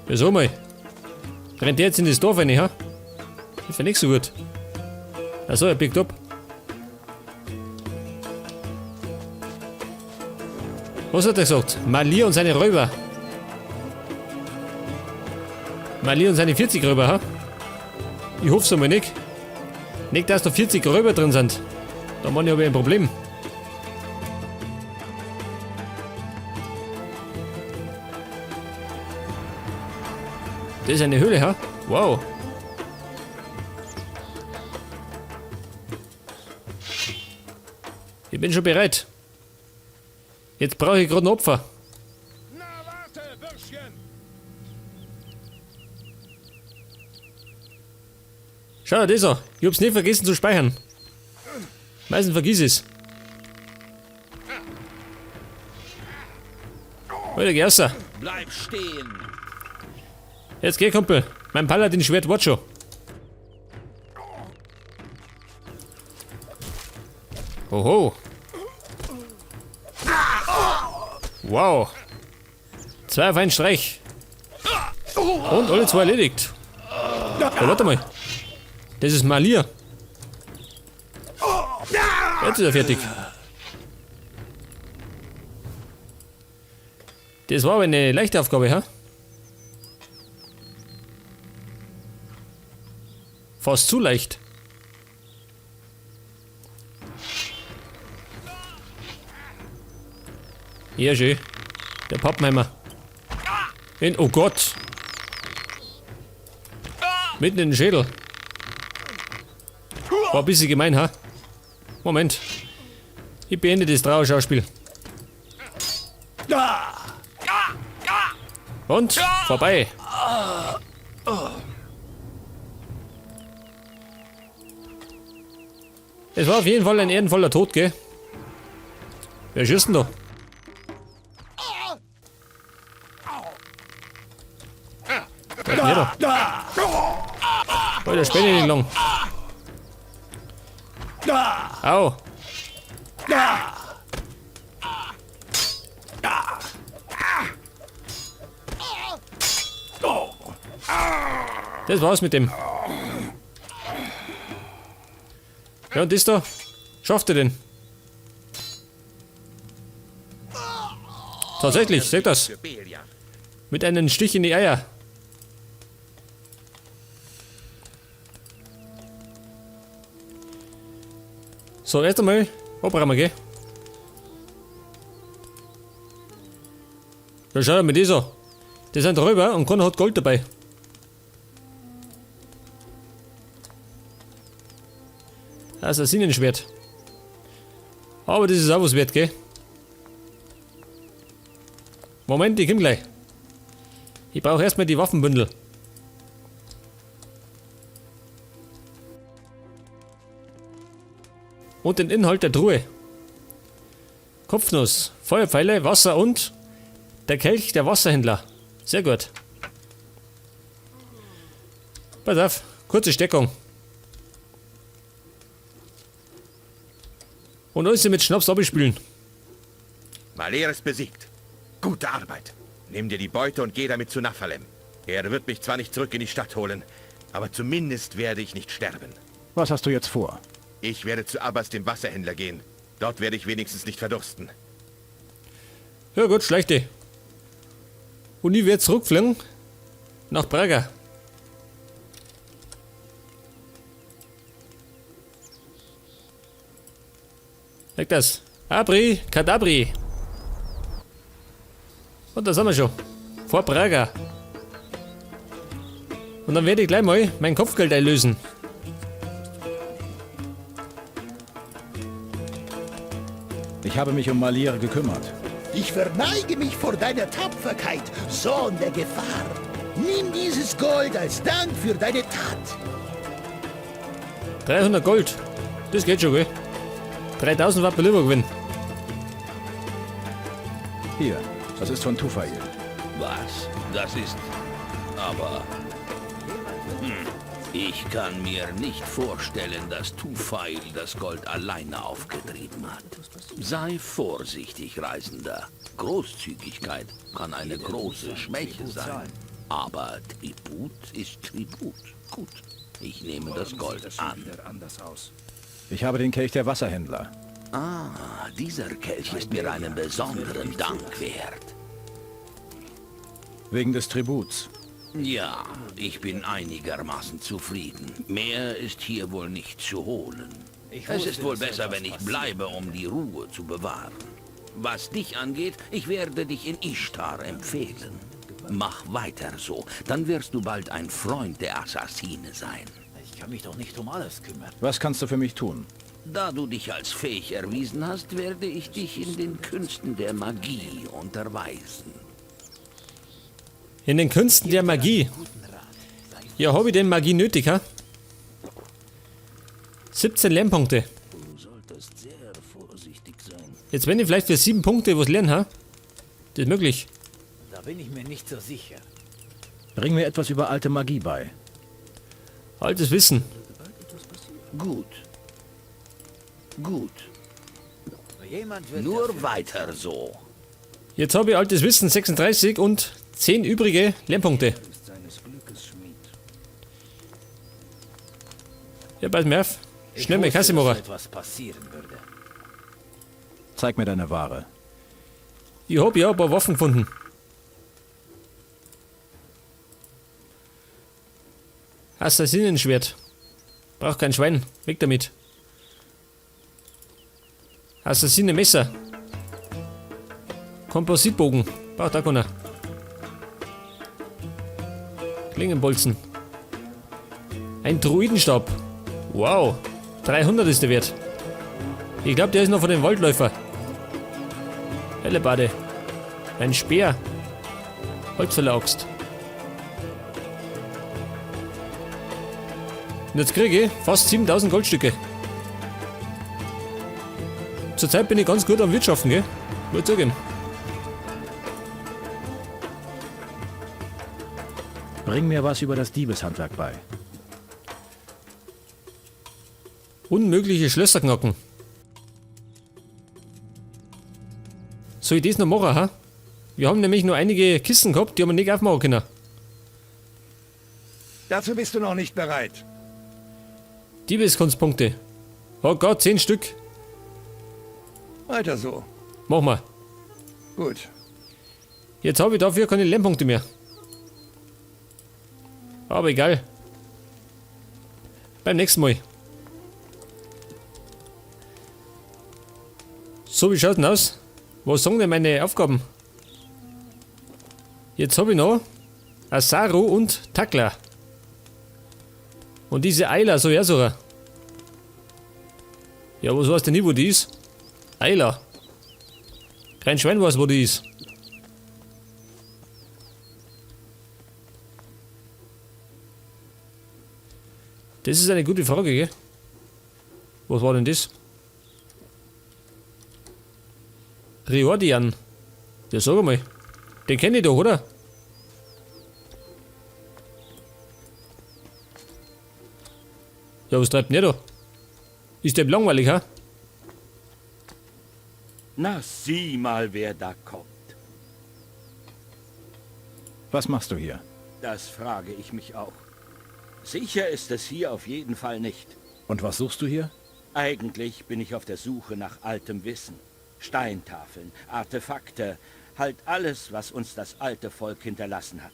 Ja, so mal. Rennt der jetzt in das Dorf rein, ha? Das wär nicht so gut. Achso, er biegt ab. Was hat er gesagt? Malir und seine Räuber. Malir und seine 40 Räuber, ha? Ich hoff's einmal nicht. Nicht, dass da 40 Räuber drin sind. Da meine ich, hab ich ein Problem. Das ist eine Höhle, ha? Wow. Ich bin schon bereit. Jetzt brauche ich gerade ein Opfer. Na warte, Bürschchen! Schau dir das an. Ich hab's nicht vergessen zu speichern. Meistens vergiss ich's. Alter, geh raus. Bleib stehen! Jetzt geh, Kumpel. Mein Paladin-Schwert wart schon. Oho. Wow. 2 auf einen Streich. Und alle 2 erledigt. Ja, warte mal. Das ist Malir. Jetzt ist er fertig. Das war aber eine leichte Aufgabe, ha? Fast zu leicht. Ja, schön. Der Pappenheimer. In, oh Gott. Mitten in den Schädel. War ein bisschen gemein, ha? Moment. Ich beende das Trauerschauspiel. Und vorbei. Es war auf jeden Fall ein ehrenvoller Tod, gell? Wer schießt denn da? Wer da? Alter, Späne nicht lang. Au. Das war's mit dem. Ja, und das da? Schafft er den? Tatsächlich, seht das. Mit einem Stich in die Eier. So, erst einmal abräumen, gell? Ja, schau dir mal das an. Die sind Räuber und keiner hat Gold dabei. Assassinenschwert. Aber das ist auch was wert, gell? Moment, ich komm gleich. Ich brauche erstmal die Waffenbündel. Und den Inhalt der Truhe. Kopfnuss, Feuerpfeile, Wasser und der Kelch der Wasserhändler. Sehr gut. Pass auf, kurze Steckung. Und alles mit Schnaps abspülen. Malir ist besiegt. Gute Arbeit. Nimm dir die Beute und geh damit zu Naphalem. Er wird mich zwar nicht zurück in die Stadt holen, aber zumindest werde ich nicht sterben. Was hast du jetzt vor? Ich werde zu Abbas, dem Wasserhändler, gehen. Dort werde ich wenigstens nicht verdursten. Ja gut, schlechte. Und ich werde zurückfliegen nach Braga. Weg das. Abri, Kadabri. Und da sind wir schon. Vor Braga. Und dann werde ich gleich mal mein Kopfgeld einlösen. Ich habe mich um Malir gekümmert. Ich verneige mich vor deiner Tapferkeit, Sohn der Gefahr. Nimm dieses Gold als Dank für deine Tat. 300 Gold. Das geht schon, gell? 3000 Watt lieber gewinnen. Hier, das ist von Tufail. Was? Das ist... Aber... Ich kann mir nicht vorstellen, dass Tufail das Gold alleine aufgetrieben hat. Sei vorsichtig, Reisender. Großzügigkeit kann eine große Schwäche sein. Aber Tribut ist Tribut. Gut, ich nehme das Gold an. Ich habe den Kelch der Wasserhändler. Ah, dieser Kelch ist mir einen besonderen Dank wert. Wegen des Tributs. Ja, ich bin einigermaßen zufrieden. Mehr ist hier wohl nicht zu holen. Es ist wohl besser, wenn ich bleibe, um die Ruhe zu bewahren. Was dich angeht, ich werde dich in Ishtar empfehlen. Mach weiter so, dann wirst du bald ein Freund der Assassine sein. Ich kann mich doch nicht um alles kümmern. Was kannst du für mich tun? Da du dich als fähig erwiesen hast, werde ich dich in den Künsten der Magie unterweisen. In den Künsten der Magie. Ja, habe ich denn Magie nötig, ha? 17 Lernpunkte. Du solltest sehr vorsichtig sein. Jetzt wenn ich vielleicht für 7 Punkte was lernen, ha? Das ist möglich. Da bin ich mir nicht so sicher. Bring mir etwas über alte Magie bei. Altes Wissen. Gut. Gut. Jemand wird Nur dafür weiter so. Jetzt habe ich altes Wissen 36 und 10 übrige Lernpunkte. ist seines Glückes Schmied. Ja, pass mir auf. Ich Schnell mal wusste, Kasse dass machen. etwas passieren würde. Zeig mir deine Ware. Ich hab ja ein paar Waffen gefunden. Assassinenschwert. Braucht kein Schwein. Weg damit. Assassinenmesser. Kompositbogen. Braucht auch keiner. Klingenbolzen. Ein Druidenstab. Wow. 300 ist der Wert. Ich glaube, der ist noch von den Waldläufer. Hellebarde. Ein Speer. Holzfäller-Axt. Und jetzt kriege ich fast 7000 Goldstücke. Zurzeit bin ich ganz gut am Wirtschaften, gell? Wollte zugeben. Bring mir was über das Diebeshandwerk bei. Unmögliche Schlösser knacken. Soll ich das noch machen, ha? Wir haben nämlich nur einige Kisten gehabt, die haben wir nicht aufmachen können. Dazu bist du noch nicht bereit. Diebeskunstpunkte. Oh Gott, 10 Stück. Weiter so. Mach mal. Gut. Jetzt habe ich dafür keine Lernpunkte mehr. Aber egal. Beim nächsten Mal. So, wie schaut denn aus? Was sagen denn meine Aufgaben? Jetzt habe ich noch Asaru und Takla. Und diese Ayla, so ja, sogar. Ja, was weiß denn nicht, wo die ist? Ayla. Kein Schwein weiß, wo die ist. Das ist eine gute Frage, gell? Was war denn das? Riordian. Ja, sag mal. Den kenne ich doch, oder? Ja, was treibt denn der da? Ist dem langweilig, ha? Na, sieh mal, wer da kommt. Was machst du hier? Das frage ich mich auch. Sicher ist es hier auf jeden Fall nicht. Und was suchst du hier? Eigentlich bin ich auf der Suche nach altem Wissen. Steintafeln, Artefakte, halt alles, was uns das alte Volk hinterlassen hat.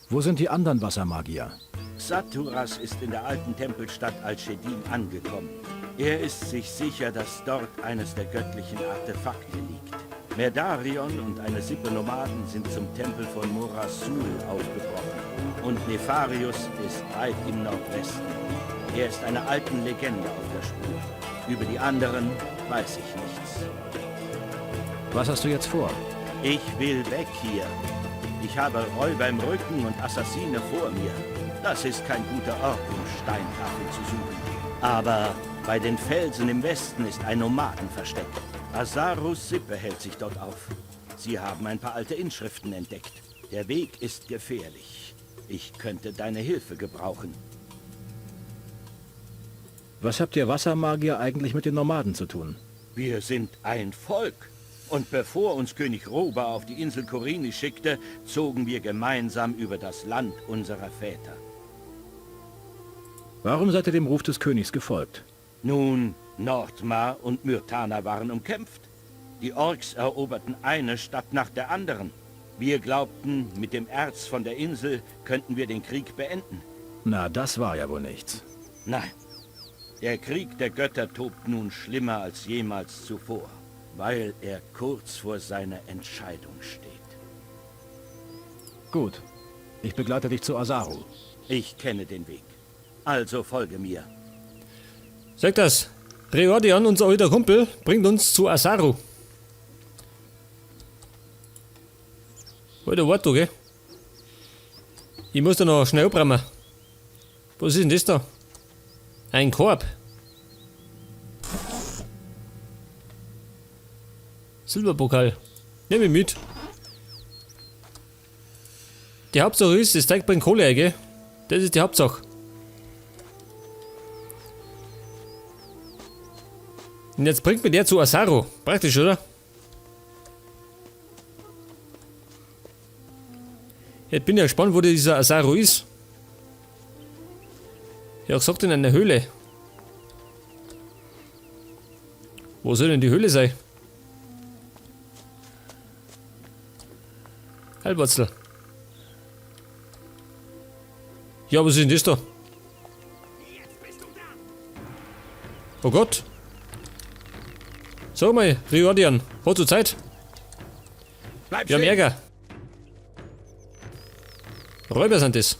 Wo sind die anderen Wassermagier? Saturas ist in der alten Tempelstadt Al-Shedim angekommen. Er ist sich sicher, dass dort eines der göttlichen Artefakte liegt. Merdarion und eine Sippe Nomaden sind zum Tempel von Morasul aufgebrochen. Und Nefarius ist weit im Nordwesten. Er ist einer alten Legende auf der Spur. Über die anderen weiß ich nichts. Was hast du jetzt vor? Ich will weg hier. Ich habe Räuber im Rücken und Assassine vor mir. Das ist kein guter Ort, um Steintafeln zu suchen. Aber bei den Felsen im Westen ist ein Nomadenversteck. Asarus Sippe hält sich dort auf. Sie haben ein paar alte Inschriften entdeckt. Der Weg ist gefährlich. Ich könnte deine Hilfe gebrauchen. Was habt ihr Wassermagier eigentlich mit den Nomaden zu tun? Wir sind ein Volk. Und bevor uns König Roba auf die Insel Korini schickte, zogen wir gemeinsam über das Land unserer Väter. Warum seid ihr dem Ruf des Königs gefolgt? Nun, Nordmar und Myrtana waren umkämpft. Die Orks eroberten eine Stadt nach der anderen. Wir glaubten, mit dem Erz von der Insel könnten wir den Krieg beenden. Na, das war ja wohl nichts. Nein. Der Krieg der Götter tobt nun schlimmer als jemals zuvor, weil er kurz vor seiner Entscheidung steht. Gut. Ich begleite dich zu Asaru. Ich kenne den Weg. Also folge mir. Sag das. Riordian, unser alter Kumpel, bringt uns zu Asaru. Alter, warte, gell? Ich muss da noch schnell abräumen. Was ist denn das da? Ein Korb. Silberpokal. Nehm ich mit. Die Hauptsache ist, das Zeug bringt Kohle, gell? Das ist die Hauptsache. Und jetzt bringt mir der zu Asaru. Praktisch, oder? Jetzt bin ich ja gespannt, wo dieser Asaru ist. Ich hab gesagt, in einer Höhle. Wo soll denn die Höhle sein? Heilwurzel. Ja, was ist denn das da? Oh Gott. Sag mal, Riordian, hast du Zeit? Bleib Wir haben stehen! Ärger. Räuber sind das.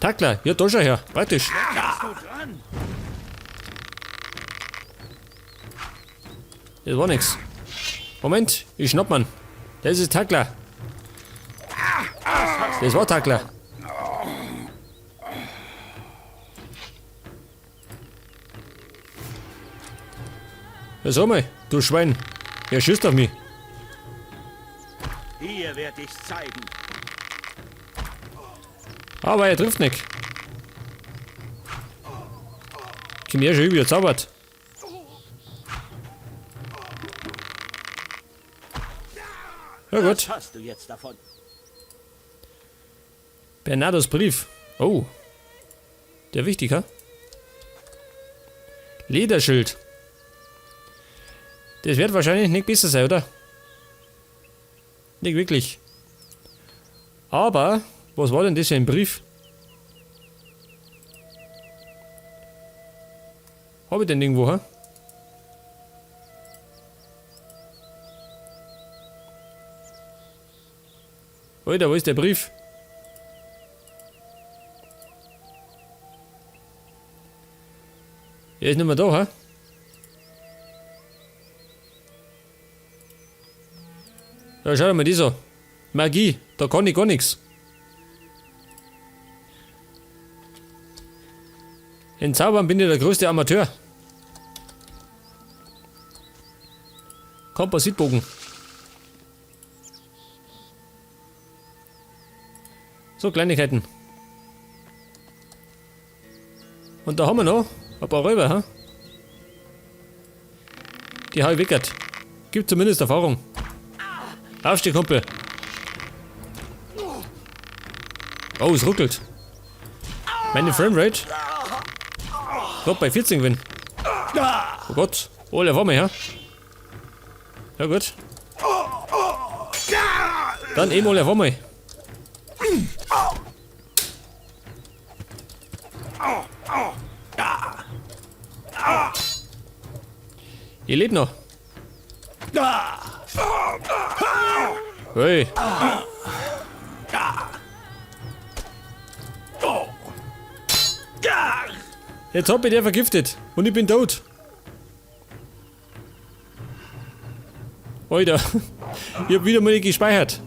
Takler, ja, da schau her. Praktisch. Das war nix. Moment, ich schnapp man. Das ist Takler. Das war Takler. Ja, sag mal, du Schwein. Er schießt auf mich. Hier werde ich's zeigen. Aber er trifft nicht. Komm her, schon wieder zaubert. Ja gut. Was hast du jetzt davon? Bernardos Brief. Oh. Der wichtig, ha? Lederschild. Das wird wahrscheinlich nicht besser sein, oder? Nicht wirklich. Aber, was war denn das für ein Brief? Hab ich den irgendwo, ha? Alter, wo ist der Brief? Er ist nicht mehr da, ha? Ja, schau dir mal das an. Magie, da kann ich gar nichts. In Zaubern bin ich der größte Amateur. Kompositbogen. So, Kleinigkeiten. Und da haben wir noch ein paar Räuber, ha? Die hab ich weggehört. Gibt zumindest Erfahrung. Aufsteh, Kumpel. Oh, es ruckelt. Meine Framerate. Gerade bei 14 gewesen. Oh Gott. Oh, der war mir, ja? Ja gut. Dann eben alle auf einmal. Ich lebe noch. Hey. Jetzt hab ich der vergiftet und ich bin tot. Alter, ich hab wieder mal nicht gespeichert.